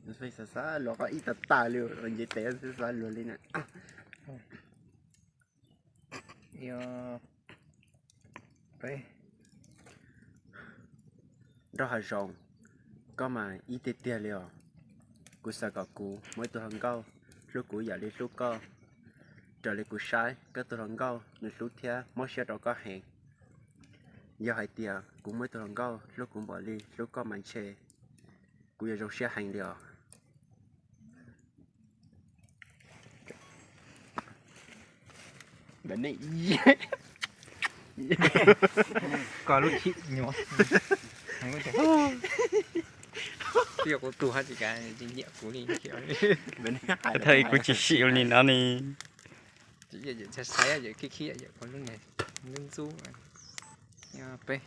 Xav xav luag qhov ib tag tag li, nce tes xav xav luag li na. Nraug hav zoov, koj mas ib tiag tiag li os. Kuv xav kom kuv muaj ib tug hluas nkauj hlub kuv yam li hlub koj, raws li kuv saib koj tus hluas nkauj nws hlub thiab mob siab rau koj heev. Yog hais tias kuv muaj ib tug hluas nkauj hlub kuv npaum li hlub koj mas ntshe kuv yuav zoo siab heev li os. Koj lub chim nyuaj. Twb yog kuv tus haj tsis kav nyiam kuv li. Thaum kuv tsis sim li no ni. Tsis yog yawm txhaj saib yawm khib khib yawm kuv lub niag ntub ntxub peb.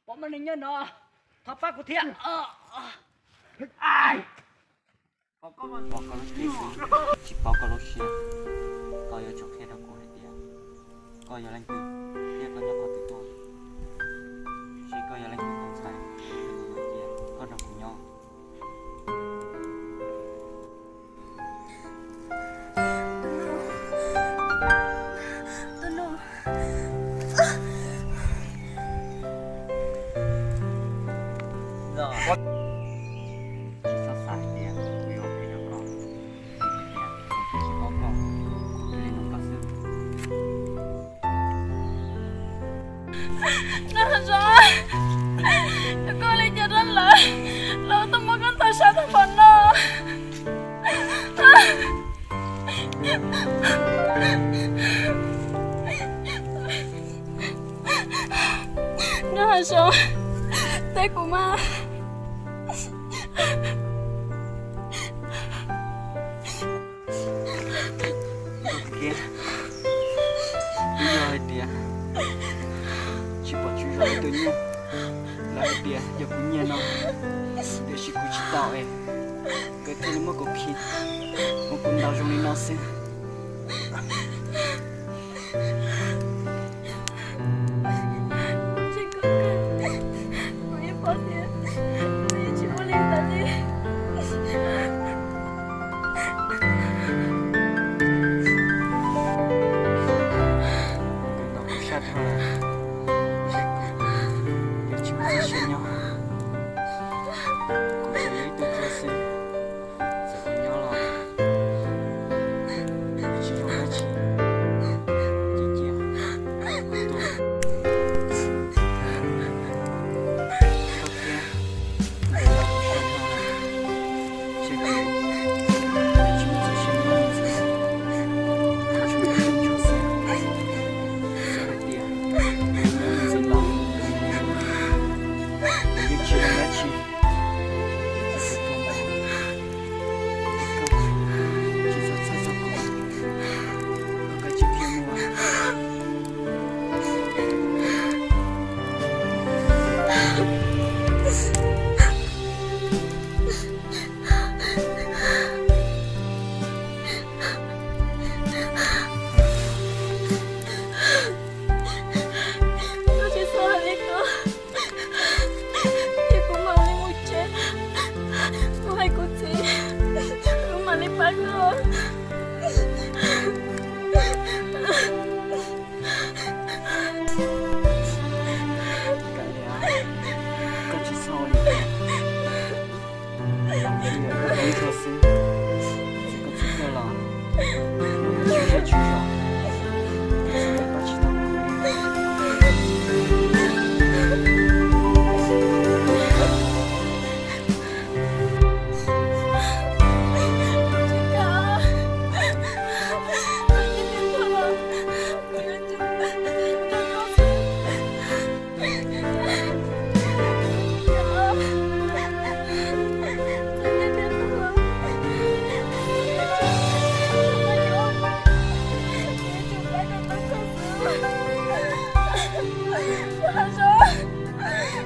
Pom mas neeg nyob no, thov pab kuv thiab. Pom koj lub siab xwb, tsis paub koj lub siab. Koj yuav tsum qhia rau kuv hais tias koj yog leej twg thiab koj nyob qhov twg tuaj. Seb koj yog leej twg tus ntxhais, koj nrog kuv nyob. Tsis txhob xav hais tias kuv yuav ua phem rau koj, vim hais tias kuv twb tsis paub koj, kuv cia li nug koj xwb. Nag Zov, koj li cas rau lawv, lawv tuaj muab koj ntaus sab tag npaum no. Nag Zov, teb kuv mas. Twb yog hais tias tsis pom tswv zos ib tug nyuj, lawv hais tias yog kuv nyiag no, tiam sis kuv tsis tau es nkawd thiaj li muab kuv khi, muab kuv ntaus zoo li no xwb. Kuv yeej paub tias kuv yeej tsis ua li ntawd li. Nkawd ntaus kuv sab dhau lawm, ntshe kuv yuav tsis muaj txoj sia nyob. Kuv tsuas yog ib tug tsov xwb, txawm kuv nyob los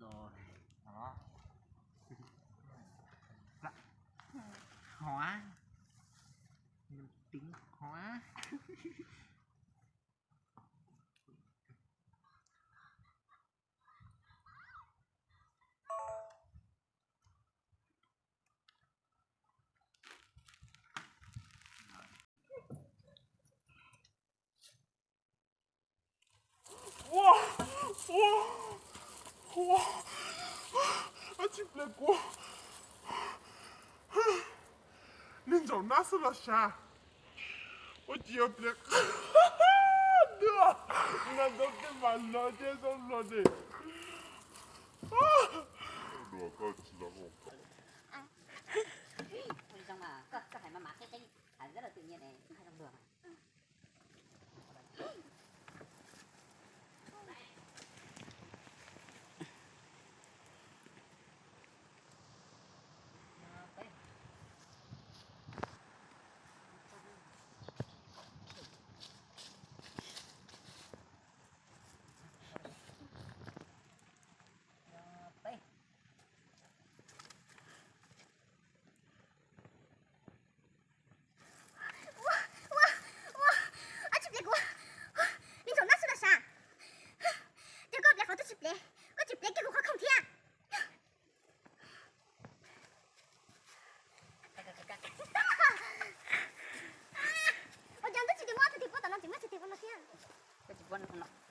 Rồi, đó. Hóa. Nhân tính hóa. Ua, ua, ua, ab tsi pliag kuv, neeg ntsaum nab xwb los sav, ua cas yuav pliag, nab ntau tej mas los ces tau los de. Ua zoo mas koj, koj hais mas mas qhib qhib, hais rất là tự nhiên này, hais zoo luag mas. Ua, ua, ua, ab tsi pliag kuv, neeg ntsaum nab xwb los sav, ces koj pliag qhov twg tsis pliag, koj tsis pliag kiag kuv qhov khoom thiab. Ua cas twb tsis tias muab txhais tes puab tom no tseem muab txhais tes puab no thiab.